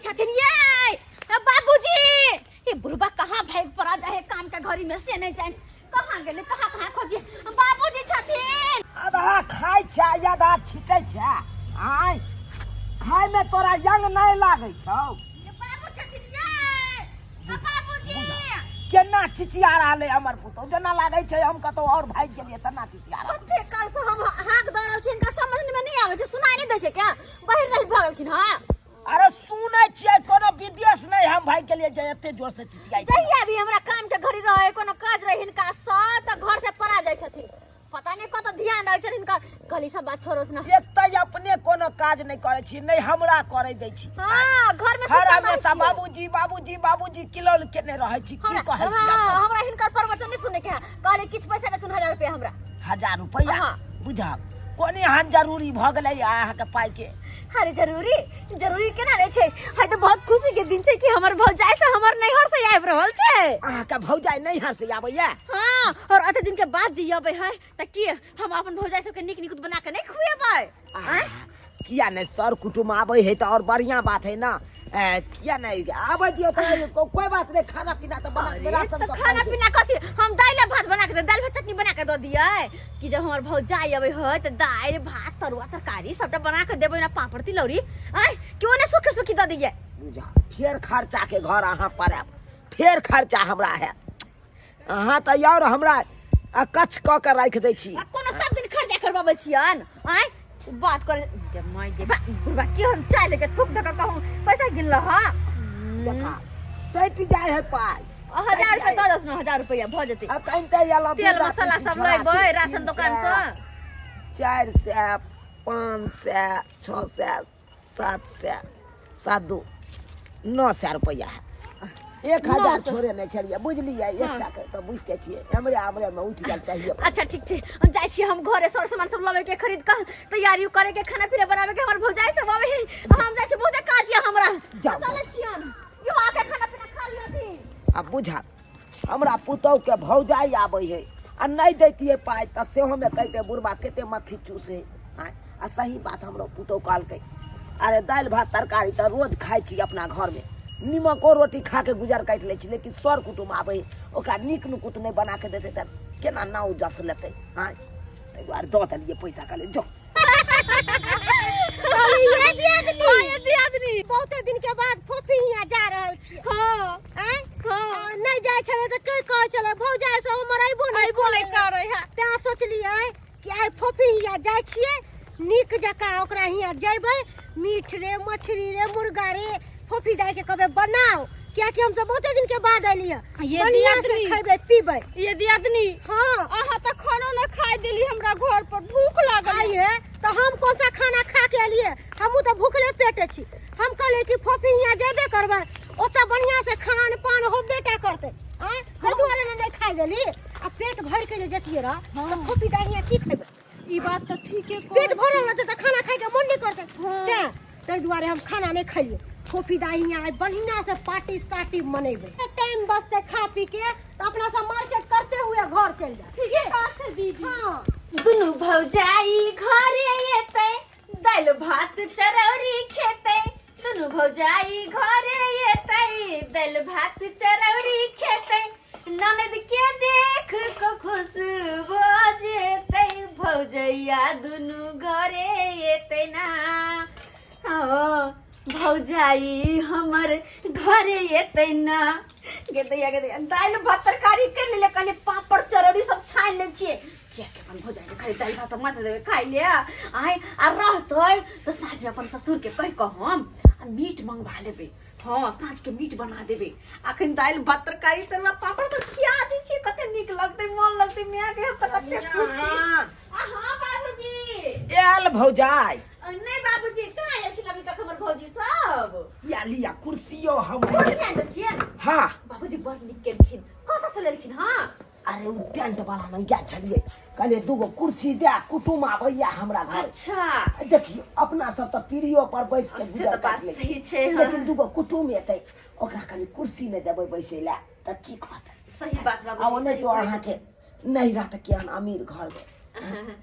छथिन ये बाबूजी ये बुढ़बा कहाँ भाग पड़ा जाए काम के घड़ी में से नहीं जाए कहाँ गेले कहाँ कहाँ खोजिए बाबूजी छथिन आधा खाइ छै आधा छिटै छै आय खाय में तोरा यंग नहीं लागै छौ ये बाबू छथिन ये बाबूजी केना चिचिया रहल है हमर पुतहु जेना लागै छै हम कतौ और भागि गेलियै तेना चिचिया रहल कते काल से हम हाक दऽ रहल छी हिनका समझ में नहीं आबै छै सुनाई नहीं दै छै क्या बाहर नहीं भऽ गेलखिन हँ अरे सुनै छियै कोनो विदेश नहि हम भागि गेलियै जे एते जोर से चिचियाइ छै जहिया भी हमरा काम के घड़ी रहे कोनो काज रहे हिनका सब तऽ घर से पड़ा जाइ छथिन पता नहीं कतऽ ध्यान रहै छनि हिनका कहली सब बात छोड़ो ना एक तऽ अपने कोनो काज नहि करै छी नहि हमरा करै दै छी हाँ घर में हर सुतल रहै हमेशा छियै। बाबूजी बाबूजी बाबूजी किलोल केने रहै छी की हमरा कहै छी हाँ, अपन? हमरा हिनकर प्रवचन नहीं सुने के है कहले किछु पैसा देथुन 1000 रुपया हमरा 1000 रुपैआ हाँ। बुझब कोन एहन जरूरी भऽ गेलै अहाँके पाइके अरे जरूरी जरूरी केना रहै छै आइ तऽ बहुत खुशी के दिन छै कि हमर भौजाई से हमर नैहर से आबि रहल छै अहाँके भौजाइ नैहर से आबैया हाँ और अते दिन के बाद जे अबै है तऽ की हम अपन भौजाई सबके नीक नीक बना के नहीं खुएबै आँय? किया नहि सर कुटुम आबै है तऽ और बढ़िया बात है ना किया नहि आबै दियौ तऽ कोई बात नहि खाना पीना तऽ बना के अरे, राशन तऽ सब खाना पाइ दे। पीना कथी हम दालि आ भात बना के दालि भात चटनी बना के दऽ दियै कि जब हमर भौजाई अबै है तऽ दालि भात तरुआ तरकारी सबटा बना के देबै ना पापड़ तिलौरी आँय कि ओने सुखी सुखी दऽ दियै बुझा फेर खर्चा के घर अहाँ पड़ायब फेर खर्चा हमरा हैत अहाँ तऽ और हमरा अकच्छ कऽ के राखि दै छी आ कोनो सब दिन खर्चा करबाबै छियन आँय बात करे गे माय गे बा बुढ़बा की हम चाय लेके थूक दऽ के कहूँ पैसा गिन लह देखा सटि जाइ है पाइ 1000 रुपया दऽ दस ने 1000 रुपया भऽ जेतै आ कनिते आयल तेल मसाला सब लेबै राशन दोकान सँ 400 500 600 700 सात दू 900 रुपैआ है 1000 छोड़े नहि छलियै बुझलियै 100 के तऽ बुझिते छियै हमरे हमरे मे उठि गेल चाहिए अच्छा ठीक छै हम जाइ छियै हम घरे सर सामान सब लबै के खरीद कऽ तैयारी करे के खाना पीना बनावे के हमर भौजाई सब आबै है हम जाइ छियै बहुते काज यऽ हमरा जाउ, चलै छियन यो आके खाना पीना खा लिअ आ बुझा हमरा पुतहुके भौजाइ आबै है आ नहि दैतियै पाइ तऽ सेहोमे कहितै बुढ़बा कते मक्खी चूसै आँय आ सही बात हमरो पुतहु कहलकै अरे दालि भात तरकारी तऽ रोज खाइ छी अपना घरमे निमको रोटी खा के गुजर काटि लै छी लेकिन सर कुटुम आबै है ओकरा नीक नुकुत नहि बना के देतै तऽ केना नाव जस लेतै आँय ताहि दुआरे दऽ देलियै पैसा कहलियै जो ये दियादनी ये दियादनी बहुते दिन के बाद फोफी हियाँ जा रहल छी हाँ आँय? हाँ आ, नहि जाइ छलै तऽ के कहै छलै भौजाइ से हमर अयबो नहि अयबो नहि करै है तेँ सोचलियै कि आइ फोफी हियाँ जाइ छियै नीक जकाँ ओकरा हियाँ जयबै मीट रे मछली रे मुर्गा रे फोफी दाइ के कहबै बनाओ कियाकि हमसब बहुते दिन के बाद एलियै ये बढ़िआँ से दियादनी। खैबै पीबै ये दियादनी हाँ अहाँ तऽ खानो न खाय देली हमरा घर पर भूख लागल आइए तऽ हम कौन सा खाना खा के एलियै हमहूँ तऽ भूखले पेटे छी हम कहलियै कि फोफी हियाँ जेबे करबै ओतऽ बढ़िआँ से खान पान होबे टा करतै आँय ताहि दुआरे ने नहि खाय देली आ पेट भरि के जे जतियै रह तऽ फोफी दाइ हियाँ की खैबै ई बात तऽ ठीके पेट भरल रहतै तऽ खाना खायके मन नहि करतै तेँ ताहि दुआरे हम खाना नहि खैलियै फोफी दाइ हियाँ आइ बढ़िआँ से पार्टी सार्टी मनेबै टाइम बचतै खा पी के तऽ अपना सब मार्केट करते हुए घर चलि जायब ठीके बात छै दीदी हाँ दुनू भौजाई घरे एतै दालि भात चरौरी खेतै दुनू भौजाई घरे एतै दालि भात चरौरी खेतै ननद के देख के खुश भऽ जेतै भौजैया दुनू घरे एतै ना हो भौजाई हमर घरे एतै ना गे दैया गे दैया दालि भात तरकारी कर लेले कहलियै पापड़ चरौरी सब छानि लै छियै कियाकि अपन भौजाई के खाली दालि भात मात्र देबै खाइ ले आय आ रहतै तऽ साँझमे अपन ससुरके कहि कऽ हम आ मीट मंगवा लेबै हँ साँझके मीट बना देबै अखन दालि भात तरकारी तरुआ पापड़ सब खिया दै छियै कते नीक लगतै मन लगतै माय के हम तऽ कते खुश छी आ हँ बाबूजी आयल भौजाइ नहीं बाबूजी कहाँ आयल अभी तक हमर भौजी सब या लिया कुर्सियो हम कुर्सी आनि देलखिन हाँ बाबूजी बड़ नीक केलखिन कतऽ से लेलखिन हाँ अरे उ टेंट वाला लग गेल छलियै कहलियै दूगो कुर्सी दे कुटुम आबैया हमरा घर अच्छा देखियौ अपना सब तऽ पीढ़ियो पर बैस के से गुजर तऽ बात काटि लै सही छी छै, हाँ। लेकिन दूगो कुटुम एतै ओकरा कनि कुर्सी नहि देबै बैसै लए तऽ की कहतै सही बात बाबूजी आ ओने सही तो कहै अहाँके नहि रहत केहन अमीर घर छथिन।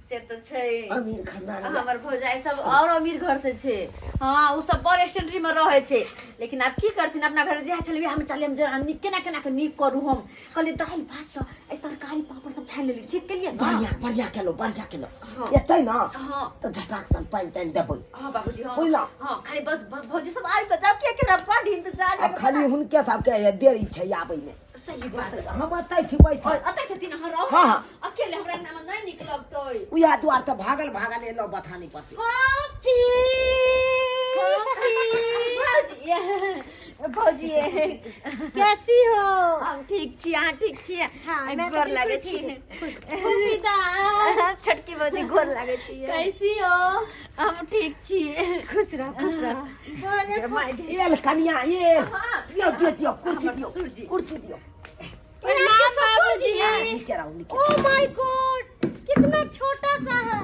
से तऽ छै। अमीर खानदान ये। हमर भौजाई सब और अमीर घर से छै। हाँ, उ सब बड़ एक्सेंट्री में रहै छै, लेकिन आब की करथिन, अपना घर जे छलै हम चलिए, हम जरा नीक केना केना के नीक करू। हम कहलियै दालि भात तऽ एहि तरकारी पापड़ सब छानि लेली, ठीक केलियै ने? बढ़िया बढ़िया केलो, बढ़िया केलो। हाँ। एतै ना? हाँ। तऽ झटाक सन पानि तानि देबै। हाँ बाबूजी, हाँ। बुझलौं? हाँ, खाली बस बस भौजी सब आबि तऽ जाउ, किया कि हमरा बड़ इंतजार। आब खाली हुनके सबके देरी छै आबै मे। सही बात। हम एतै छी बैसल। और अतै छथिन अहाँ रहू। हाँ, हाँ। अकेले हमरा अंगना में नहीं नीक लगतै। उएह दुआर तऽ भागल भागल एलहुँ बथानी पर से। कॉफी। भौजी, भौजी। कैसी हो? हम ठीक छी, अहाँ ठीक छी? हाँ, मैं तो गोर लागै बिल्कुल छी। ठीक हूँ। खुश। फूफीदा। छोटकी भौजी, गोर लागै छी। कैसी हो? हम ठीक छी, खुश रह, खुश रह। बोले। एल कनिया एल। हाँ। दियौ दियौ दियौ, कुर्सी दियौ। ससुर जी। कुर्सी दियौ। प्रणाम बाबूजी। नीके रहू, नीके। ओ my God, कितना छोटा सा है।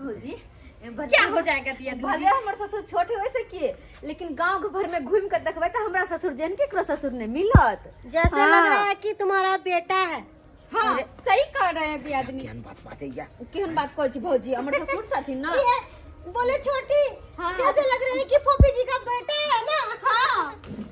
भौजी। क्या हो जाएगा दिया? भले हमर ससुर छोट है वैसे के, लेकिन गांव घर में घूम कर देखबै तऽ हमरा ससुर जेहन केकरो ससुर नहीं मिलत। जैसे हाँ। लग रहा है कि तुम्हारा बेटा है। हाँ, सही कह रहे हैं दियादनी। केहन बात बाजैया! केहन बात कहै छी भौजी, हमर ससुर छथिन ना। ये, बोले छोटी। हाँ। कैसे लग रहा है कि फोफी जी का बेटा है ना? हाँ,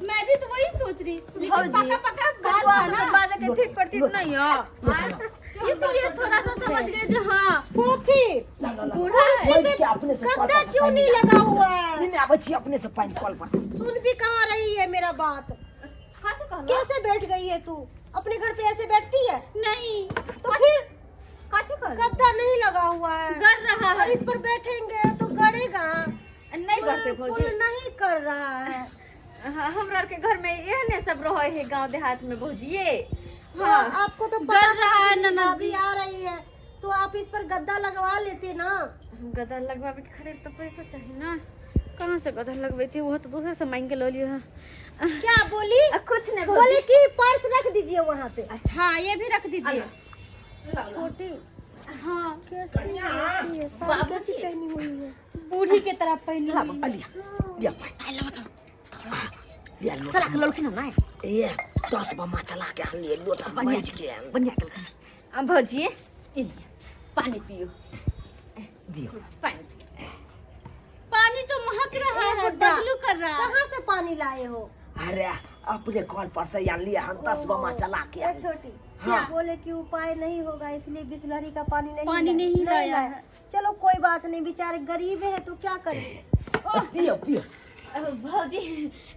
मैं भी तो वही सोच रही, लेकिन भौजी, पक्का पक्का गाल कतबो था अहाँके ना। बाजऽ के ठीक प्रतीत नहीं है। इसलिए थोड़ा सा समझ गए जो हाँ फोफी, ला ला ला। बूढ़ा है। बैठ के अपने से कल गद्दा पर से क्यों पानि नहीं निकाल। लगा हुआ है? नहीं, आबै छी अपने से पानि कल पर से। सुन भी कहाँ रही है मेरा बात? कथी कहलौं? कैसे बैठ गई है तू? अपने घर पे ऐसे बैठती है? नहीं। तो फिर? कथी कहलौं? गद्दा नहीं लगा हुआ है। कर रहा और है। इस पर बैठेंगे तो गड़ेगा। नहीं करते भौजी। पुल नहीं कर रहा है। हाँ, हमरा आरके घर में एहने सब रहे है गांव देहात में भौजिए। हाँ, आपको तो पता गड़ था रहा है कि मेरी ननद भाभी जी। आ रही है तो आप इस पर गद्दा लगवा लेते ना। गद्दा लगवावे के खातिर तो पैसा चाहिए ना, कहाँ से गद्दा लगबेती? वो तो दोसर से मांग के लऽ लियो है। क्या बोली? कुछ नहीं बोले भौजी। कि पर्स रख दीजिए वहाँ पे। हाँ, ये भी रख दीजिए। छोटी। हाँ। कैसी रहती है? साड़ी कैसी पहनी हुई है? बूढ़ी के तरह पहनी हुई है। लिया लिया पानि लिया लोटा। चला के ललखिन ना। ए, 10 बमा चला के आनलियै लोटा माजि के। बढ़िया केलखिन। आ भौजी, ई लिअ, पानी पियो। दियौ। पानी पियो। पानी तो महक रहा ए है, बुड्ढा, बदलू कर रहा है। कहाँ से पानी लाए हो? अरे, अपने कल पर से आनलियै हम, 10 बमा चला के ए आनलियै। छोटी। हाँ। बोले कि उपाय नहीं होगा, इसलिए बिसलरी का पानी नहीं पानी लाए। नहीं लाया है। चलो कोई बात नहीं, बेचारे गरीब है तो क्या करें। पियो पियो। भौजी,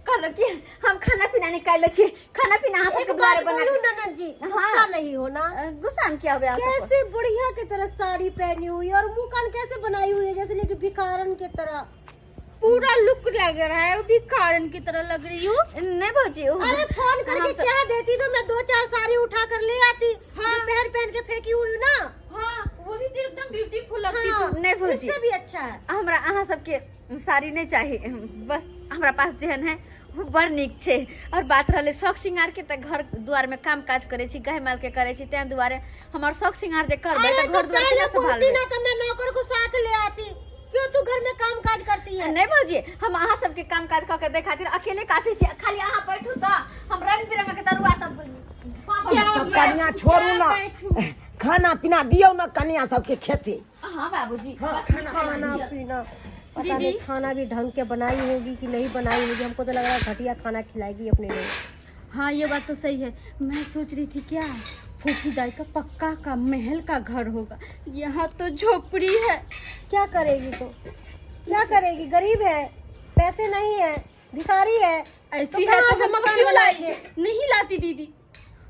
कहलो कि हम खाना पीना निकाल छी, खाना पीना अहाँ एक सबके बात दुआरे बना बोलूं ननद जी, गुस्सा नहीं होना। गुस्सा में क्या होबे अहाँ सबके? कैसे बुढ़िया की तरह साड़ी पहनी हुई और मुंह कान कैसे बनाई हुई है, जैसे लेकिन भिखारन की तरह। पूरा लुक लग रहा है, वो भी कारण की तरह लग रही हूँ। नहीं भौजी, अरे, फोन करके हम सब- क्या देती तो मैं दो चार साड़ी उठा कर ले आती। हाँ। जो पहन पहन के फेंकी हुई हूँ ना। हाँ, वो भी तो एकदम ब्यूटीफुल लगती। हाँ, नहीं भौजी। इससे भी अच्छा है। हमरा अहाँ सबके साड़ी नहीं चाही, बस हमरा पास जेहन है ओ बड़ नीक छै। और बात रहलै शौक श्रृंगार के, तऽ घर दुआर में काम काज करै छी, गाय माल के करै छी, ताहि दुआरे हमर शौक श्रृंगार जे करबै अरे तऽ तो घर दुआर पहले केना बोलती सम्हालबै? ना तो मैं नौकर को साथ ले आती। क्यों तू घर में काम काज करती है? नहीं भौजी, हम अहाँ सबके काम काज कऽ के दै खातिर अकेले काफी छी। खाली अहाँ बैठू तऽ हम रंग बिरंग के तरुआ सब क्या सब कनिया छोड़ू ना। बैठू? खाना पीना दियौ ना कनिया सबके खेते। हाँ बाबूजी। हाँ, बस खाना खाना पीना पता दीदी। नहीं खाना भी ढंग के बनाई होगी कि नहीं बनाई होगी। हमको तो लग रहा है घटिया खाना खिलाएगी अपने लोग। हाँ, ये बात तो सही है। मैं सोच रही थी क्या फूफी दाई का पक्का का महल का घर होगा, यहाँ तो झोपड़ी है। क्या करेगी तो क्या करेगी, गरीब है, पैसे नहीं है, भिखारी है। ऐसी तो है कहाँ तो से हमको मकान क्यों लाई? बनाएंगे? नहीं लाती दीदी,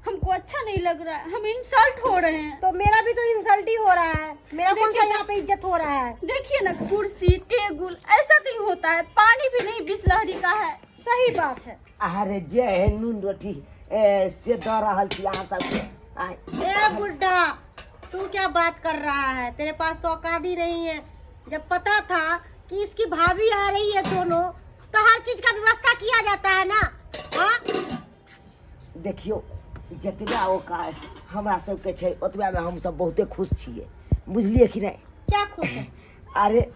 हमको अच्छा नहीं लग रहा है, हम इंसल्ट हो रहे हैं। तो मेरा भी तो इंसल्ट ही हो रहा है, मेरा कौन सा यहाँ पे इज्जत हो रहा है? देखिए ना, कुर्सी टेबुल ऐसा नहीं होता है, पानी भी नहीं बिसलहरी का है। सही बात है। अरे, जे है नून रोटी ए, से दऽ रहल छी अहाँ सबके आय। ए बुड्ढा, तू क्या बात कर रहा है? तेरे पास तो औकात ही नहीं है। जब पता था कि इसकी भाभी आ रही है दोनों, तो हर चीज का व्यवस्था किया जाता है ना? हाँ। देखियौ, जतबा औकात हमरा सबके छै ओतबेमे हमसब बहुते खुश छियै, बुझलियै कि नहि? क्या खुश है? अरे,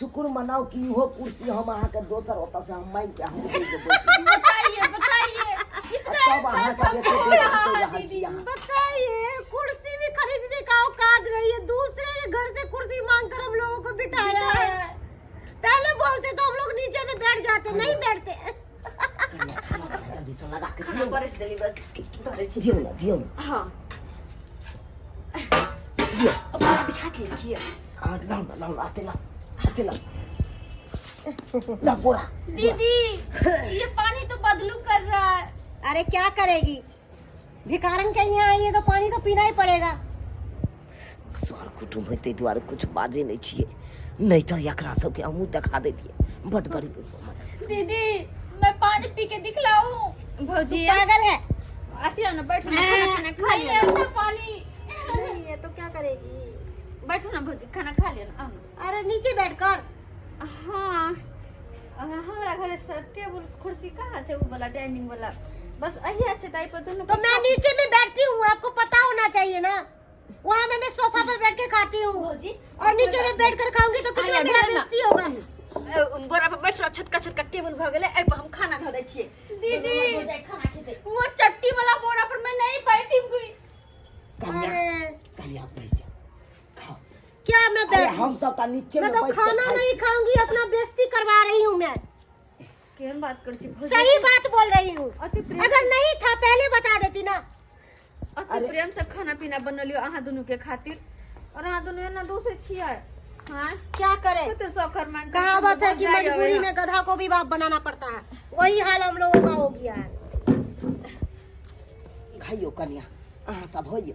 शुक्र मनाउ कि इहो कुर्सी हम अहाँके दोसर ओतऽ से हम मांगि के हम दे देबै। बताइए बताइए, आ इतना तब अहाँ इंसल्ट सब हमको एते हो बेसी रहा कहि है रहल छी दीदी। अहाँ। बताइए, कुर्सी भी खरीदने बैठने का औकात नहीं है, दूसरे के घर से कुर्सी मांग कर हम लोगों को बिठाया है। पहले बोलते तो हम लोग नीचे में बैठ जाते, नहीं बैठते। कनिया खाना बना जल्दी से लगा के खाना दियौ। परसि देली, बस धऽ दै छी। दियौ ने, दियौ ने। हाँ। दियौ। बोरा बिछा के किया? आ लाउ ने, लाउ ने, आते लाउ, आते लाउ, ला बोरा। दीदी, ये पानी तो बदलू कर रहा है। अरे क्या करेगी, भिखारन के यहाँ आई है तो पानी तो पीना ही पड़ेगा। सर कुटुम्ब है ताहि दुआरे कुछ बाजै नहि छियै, नहि तऽ एकरा सबके हमहूँ देखा दैतियै। बड गरीब मजा। दीदी, मैं पानी पी के दिखलाऊं? भौजी, पागल है। अथी आउ ने, बैठू ने, खाना खाना खा नहीं लिअ ने। अच्छा पानी नहीं है तो क्या करेगी? बैठू ने भौजी, खाना खा लिअ ने, आउ ने। अरे नीचे बैठकर। हाँ, हमरा घरे से टेबुल कुर्सी कहाँ छै? उ वाला डाइनिंग वाला बस अहिया छै, ताहि पर दुनू। तो मैं नीचे में बैठती हूँ, आपको पता होना चाहिए ना। वहाँ में मैं सोफा पर बैठ के खाती हूँ भौजी और नीचे में बैठ कर खाऊंगी तो कितना आया, मेरा ना। बेइज्जती होगा। बोरा पर बैठ रह, छोटका छोटका टेबुल भऽ गेलै, एहि पर हम खाना धऽ दै छियै। दीदी। भौजाई खाना खेतै। वो चट्टी वाला बोरा पर मैं नहीं बैठूंगी। कनिया, अरे कनिया, बैस खाओ। क्या मैं अरे बैठ हम सब तऽ नीचे मैं में तो बैस के खाना खाइ नहीं छी। खाऊंगी, अपना बेइज्जती करवा रही हूँ मैं। केहन बात करै छी भौजी? सही बात बोल रही हूँ। अति प्रेम, अगर नहीं था पहले बता देती ना। अति अरे- प्रेम से खाना पीना बनलियो अहाँ दुनू के खातिर और अहाँ दुनू एना दोषे छियै? हाँ। क्या करे, कते शौकर मान। कहावत है कि मजबूरी में गधा को भी बाप बनाना पड़ता है, वही हाल हम लोगों का हो गया है। खाइयो कनिया, अहाँ सब होइयो।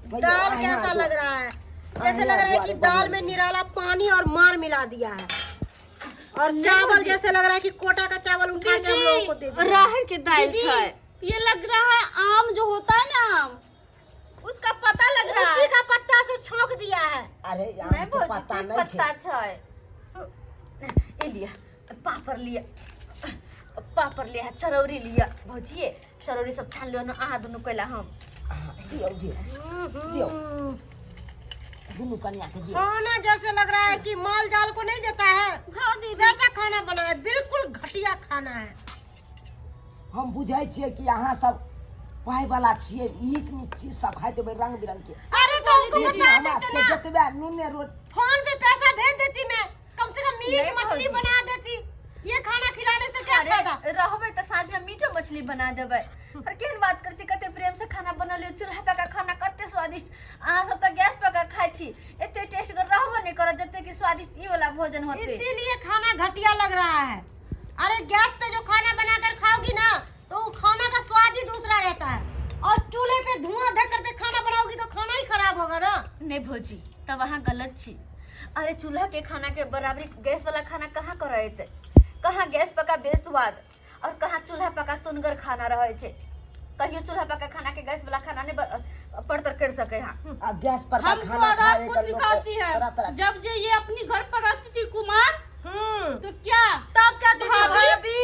भैया, दाल अहाँ कैसा लग रहा है? जैसे अहाँ लग रहा है कि दुआरे दाल बनल में छै। निराला पानी और मार मिला दिया है और चावल जैसे लग रहा है कि कोटा का चावल उठा के हम लोगों को दे दिया। राहर के दालि दीदी, छै। ये लग रहा है आम जो होता है ना, आम उसका पता लग रहा उसी है। का पत्ता से छौंक दिया है। अरे नहि आम के भौजी, पत्ता नहि छै। पत्ता छै। ए लिअ पापड़, लिअ पापड़, लिअ चरौरी, लिअ भौजी, चरौरी सब छान लिअ ने अहाँ दुनू कैला हम। अहाँ दियौ, दियौ, दियौ, दुनू कनिया के दियौ। खाना जैसे लग रहा है कि माल जाल को नहीं देता है, हाँ दीदी। वैसा खाना बना है, बिल्कुल घटिया खाना है। हम बुझै छियै कि अहाँ सब पाइ वाला छियै, नीक नीक चीज सब खाइत हेबै, रंग बिरंग के। अरे तो हमको लेकिन बता हमरा देते सबके ना, जतबे नूने रोट फोन पे पैसा भेज देती मैं, कम से कम मीट नहीं मछली भौजी। बना देती। ये खाना खिलाने से क्या अरे फायदा? रहबै तऽ साँझमे मीटो मछली बना देबै। पर केहन बात करै छी? कते प्रेम से खाना बनल चूल्हा पर का खाना, कते स्वादिष्ट। अहाँ सब तऽ गैस पर का खाइ छी, एते टेस्ट रहबो नहि करत जते कि स्वादिष्ट ई वाला भोजन होते। इसीलिए खाना घटिया लग रहा है। अरे गैस पे जो खाना बनाकर खाओगी ना तो वो खाना का स्वाद ही दूसरा रहता है और चूल्हे पे धुआं धर कर पे खाना बनाओगी तो खाना ही खराब होगा ना। नहि भौजी, तब अहाँ गलत छी। अरे चूल्हा के खाना के बराबरी गैस वाला खाना कहाँ करत? कहाँ गैस पका बेस्वाद और कहाँ चूल्हा पका सुनगर खाना रहै छै। कहियो चूल्हा पका खाना के गैस वाला खाना नहीं पड़तर कर सके। हाँ। आ गैस पर का हमको खाना और खाए आपको के लोग सिखाती है। तरह तरह। जब जे ये अपनी घर पर रहती थी कुमार तो क्या तब कहती थी, भाभी? भाभी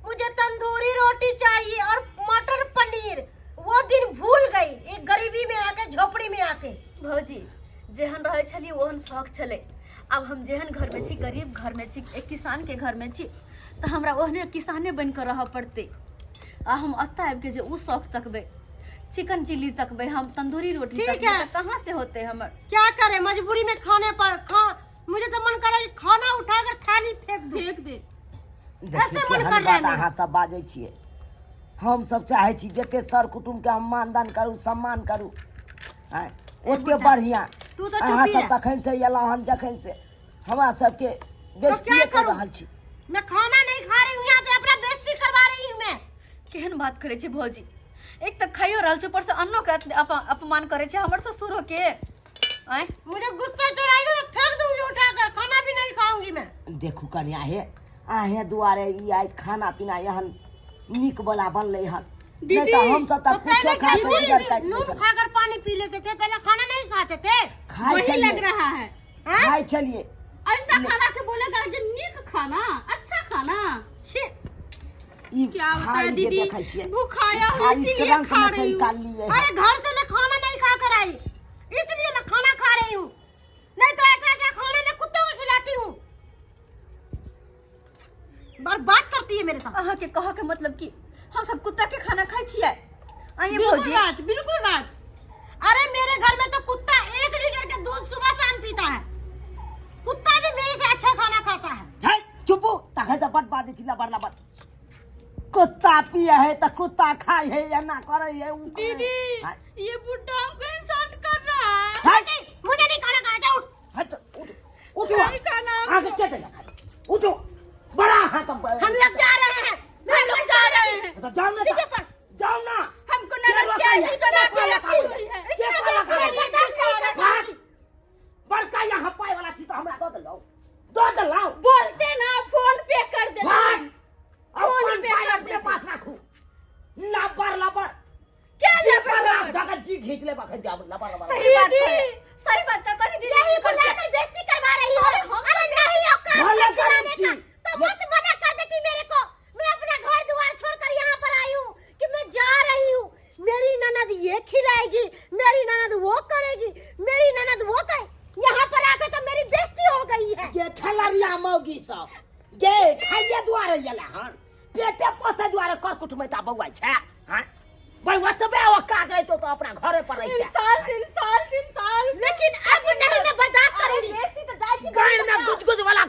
मुझे तंदूरी रोटी चाहिए और मटर पनीर। वो दिन भूल गई एक गरीबी में आके, झोपड़ी में आके। भौजी, जेहन रहै छलियै ओहन शौक छलै। आब हम जेहन घरमे छी, गरीब घरमे छी, एक किसानके घरमे छी, तऽ हमरा ओहने किसाने बनि कऽ रहऽ पड़तै। आ हम एतऽ आबिके जे ओ शौक तकबै, चिकन चिल्ली तकबै, हम तंदूरी रोटी ठीक तकबै, है। तऽ कहाँ से होतै हमर? क्या करे, मजबूरी में खाने पर खा। मुझे तो मन करे कि खाना उठाकर थाली फेंक दूं। फेंक दे। देखियौ ऐसे मन केहन कर रहा है बात मेरा। अहाँ सब बाजै छियै। हम सब चाहै छी जते सर कुटुम्बके हम मानदान करू, सम्मान करू, आँय, ओते बढ़िआँ। तू तऽ अहाँ चुपी सब रह। तखन से एलहुँ हन, जखन से हमरा सबके तो क्या बेइज्जतिये कर करूं? रहल छी। मैं खाना नहीं खा रही हूँ यहाँ पे, अपना बेइज्जती करवा रही हूँ मैं। केहन बात करै छै भौजी? एक तऽ खाइयो रहल छै, ऊपरसँ अन्नोके अपमान करै छै हमर ससुरोके, आँय। मुझे गुस्सा चढ़ाएगा तो फेंक दूंगी उठाकर, खाना भी नहीं खाऊंगी मैं। देखू कनिया हे, अहें दुआरे ई आइ खाना पीना एहन नीक वाला बनलै हन, नहीं तऽ हम सब तऽ तो कुछो पहले खा के क्या गुजर काटि लै नून छलियै। खाकर पानी पी लेते थे, पहले खाना नहीं खाते थे। खाइ वही छलियै। लग रहा है। हाँ? खाइ छलियै। ऐसा खाना के बोलेगा जो नीक खाना, अच्छा खाना। छी। ई क्या बताए थाली जे दीदी, देखै छियै, भूखाया हूँ थाली इसीलिए ट्रंक खा में से रही हूँ। निकाललियै हन। अरे घर से मैं खाना नहीं खा कर आई, इसलिए मैं खाना खा रही हूँ, नहीं तो ऐसा ऐसा खाना मैं कुत्तों को खिलाती हूँ। बर्बाद करती है मेरे साथ। अहाँके कहऽके मतलब कि हम सब कुत्ता के खाना खाइ छियै? आइए बिल्कुल भौजी। बात, बिल्कुल बात। अरे मेरे घर में दूध सुबह शाम पीता है। कुत्ता भी मेरे से अच्छा खाना खाता है। है चुपू तखन से बड बाजै छी लबर लबर। कुत्ता पिए है त कुत्ता खाए है, एना करे है उ करे है। दीदी हाय, ये बुड्ढा हमको इंसल्ट कर रहा है। हाय, नहीं, मुझे नहीं खाना खाना, जाओ उठ। हट, उठ उठो। नहीं खाना हमको। आगे के देला खाना, उठो बड़ा हाँ सब। हम लोग जा रहे हैं। हम लोग जा रहे हैं। तो जाओ ना, नीचे पर। जाओ ना। हमको के ननद रोकै के है? ऐसी बना के के पाला रखी खाबै? हुई है। के पाला खाबै? बर्दाश्त नहीं कर भाग। बड़का यहाँ पाय वाला छी तो हमरा दऽ देलौ, दऽ देलौ। बोलते ना फोन पे कर देते। भाग। फोन अपन पे पाय कर अपने देते। पास राखू। लबर लबर क्या जी लबर पर राख लबर? धक जी घींच ले बखन जाब लबर लबर। सही बात दीदी। है, सही बात का कही दीदी। यही बुलाकर बेइज्जती करवा रही हो। अरे नहीं औकात भले है गरीब खिलाने छी। का तो मत मना कर देती मेरे को। मैं अपना घर द्वार छोड़कर यहाँ पर आई हूँ कि मैं जा रही हूँ, मेरी ननद ये खिलाएगी, मेरी ननद वो करेगी, मेरी ननद वो करे। यहाँ पर आके तो मेरी बेइज्जती हो गई है। गे खेलरिया मौगी सब गे खाइए दुआरे गेला हन, पेटे पोसे दुआरे कर कुटुमैता बौआइ छै। हाँ भाई ओतबे औकात रहितो तो अपना घरे पर रहिते। Insult insult insult. लेकिन अब नहीं मैं बर्दाश्त अरे करूंगी। बेइज्जती तऽ जाइ छी। गाड़ में गुज गुज वाला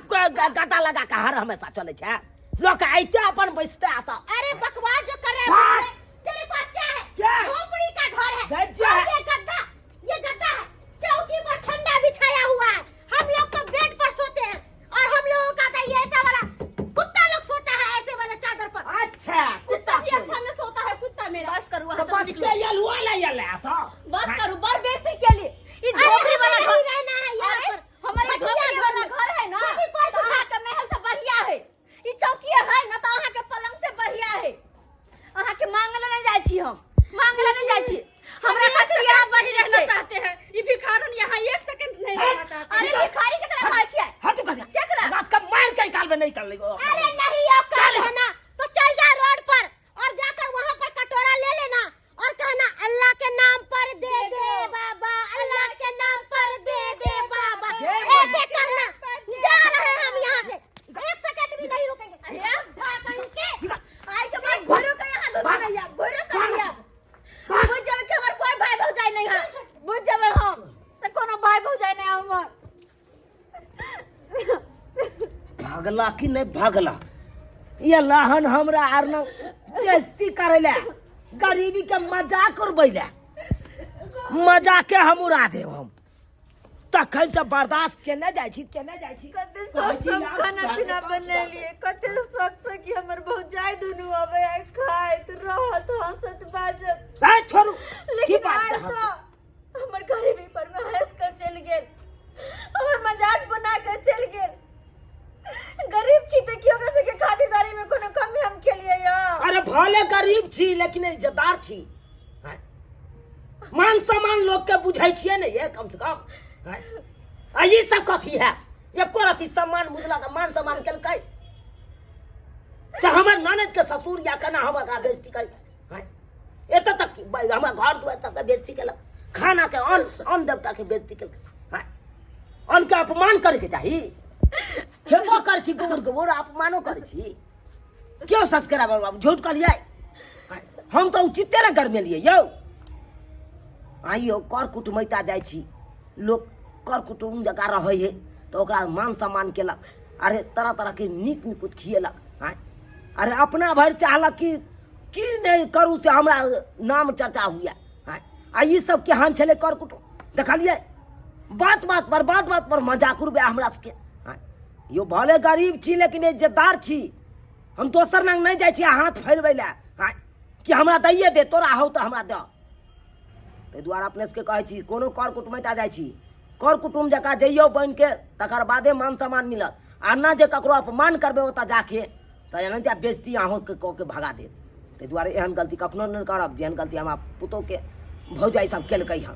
गदा लगा के हर हमेशा चले छै लोक, आइते अपन बैसते आता। अरे बकवास जो कर रहे बात। हैं, तेरे पास क्या है? क्या? झोपड़ी का घर है। गज्जा और है। ये गद्दा, ये गद्दा है, चौकी पर ठंडा बिछाया हुआ है। हम लोग तो बेड पर सोते हैं और हम लोगों का तो ये ऐसा वाला कुत्ता लोग सोता है ऐसे वाले चादर पर। अच्छा कुत्ता भी अच्छा में सोता है कुत्ता मेरा। बस करू, तो अहाँ सब बस निकलू। के यलुआ ले यले तो बस करू, बड़ बेइज्जती केली। ई अरे झोपड़ी हमें वाला नहीं घर रहना है यहाँ अरे, पर। हमारे घटिया झोपड़ी घर वाला में। घर है ना, चौकी पर तो सुखा। अहाँके महल से बढ़िया है। ई चौकी है ना तो अहाँके पलंग से बढ़िया है। अहाँके मांगले नहीं जाइ छी हम, मांगले नहीं जाइ छी। हमरा हम एक खातिर यहाँ सेकंड बड़ नहीं नीक रहना छै। चाहते हैं। ये भिखारन यहाँ एक सेकंड नहीं रहना चाहते। अरे भिखारी केकरा कहै छियै? हटू कर। केकरा? बस का मार के निकाल में नहीं कर लेगो। अरे नहीं औकात है ना तो चल जा रोड पर और जाकर वहाँ पर कटोरा ले लेना और कहना अल्लाह के नाम पर दे दे बाबा, अल्लाह के नाम पर दे दे बाबा, ऐसे करना। जा रहे हैं हम यहाँ से, एक सेकंड भी नहीं रुकेंगे। अरे, भाग के। आइ के बाद घरो के यहाँ दुनू नहीं आब, घरो के नहीं आब। बुझ जेबै कि हमर कोई भाई भौजाई नहीं है। बुझ जेबै हम तऽ कोनो भाई भौजाई नहीं हमर। भागला कि नहीं भागला ये लहन हमरा आर न बेइज्जती करे ले, गरीबी के मजाक उड़बै ले, मजाक के हम उड़ा देब। हम तखन से बर्दाश्त केने जाइ छी, केने जाइ छी। कते कहै शौक छी, से हम यार, खाना सुधार पीना दे, सुधार दे। बनेलियै, कते शौक से कि हमर भौजाई दुनू अबै आ खाइत रहत हँसत बाजत। ए, छोड़ू की लेकिन बात आयल छै? तऽ हमर गरीबी पर में हंस कर चलि गेल, हमर मजाक बना कर चलि गेल। गरीब छी तऽ की ओकरा सबके खातिरदारी में कोनो कमी हम केलियै यऽ? अरे भले गरीब छी लेकिन इज्जतदार छी। हैं? मान सम्मान लोग के बुझै छियै ने ये कम से कम। हैं? आ ई सब कथी है? एको रति सम्मान बुझलक, मान सम्मान केलकै से हमर ननद के ससुर या केना हम एकरा बेइज्जती करी? हैं? एतऽ तक कि हमरा घर दुआर सबके बेइज्जती केलक, खाना के अन्न अन्न देवता के बेइज्जती केलक। हैं? अन्न के अपमान करैके चाही? खेबो करै छी गोबर गोबर, अपमानो करै छी। क्यों सब्सक्राइबर बाबू झूठ कहलियै? हम तऽ उचिते ने गरमेलियै यौ। आइयो कर कुटुमैता जाइ छी, लोक कर कुटुम जकाँ रहै हइ तऽ ओकरा मान सम्मान केलक, अरे तरह तरहके नीक निकुत खिएलक। आँय, अरे अपना भरि चाहलक कि की नहि करू से हमरा नाम चर्चा हुए। आँय, आ ई सब केहन छलै कर कुटुम? देखलियै बात बात पर, बात बात पर मजाक उड़बै हमरा सबके। आँय यौ, भले गरीब छी लेकिन इज्जतदार छी। हम दोसर लग नहि जाइ छी हाथ फैलबै लए। आँय, कि हमरा दैये दे, तोरा हौ तऽ हमरा दऽ। ताहि दुआरे अपने सबके कहै छी, कोनो कर कुटुमैता जाइ छी, कर कुटुम जकाँ जइयौ बनिके, तकर बादे मान सम्मान मिलत। आ न जे ककरो अपमान करबै ओतऽ जाके तऽ एनाहिते बेइज्जती अहूँके कऽ के भगा देत। ताहि दुआरे एहन गलती कखनो नहि करब जेहन गलती हमरा पुतोहके भौजाइ सब केलकै हँ।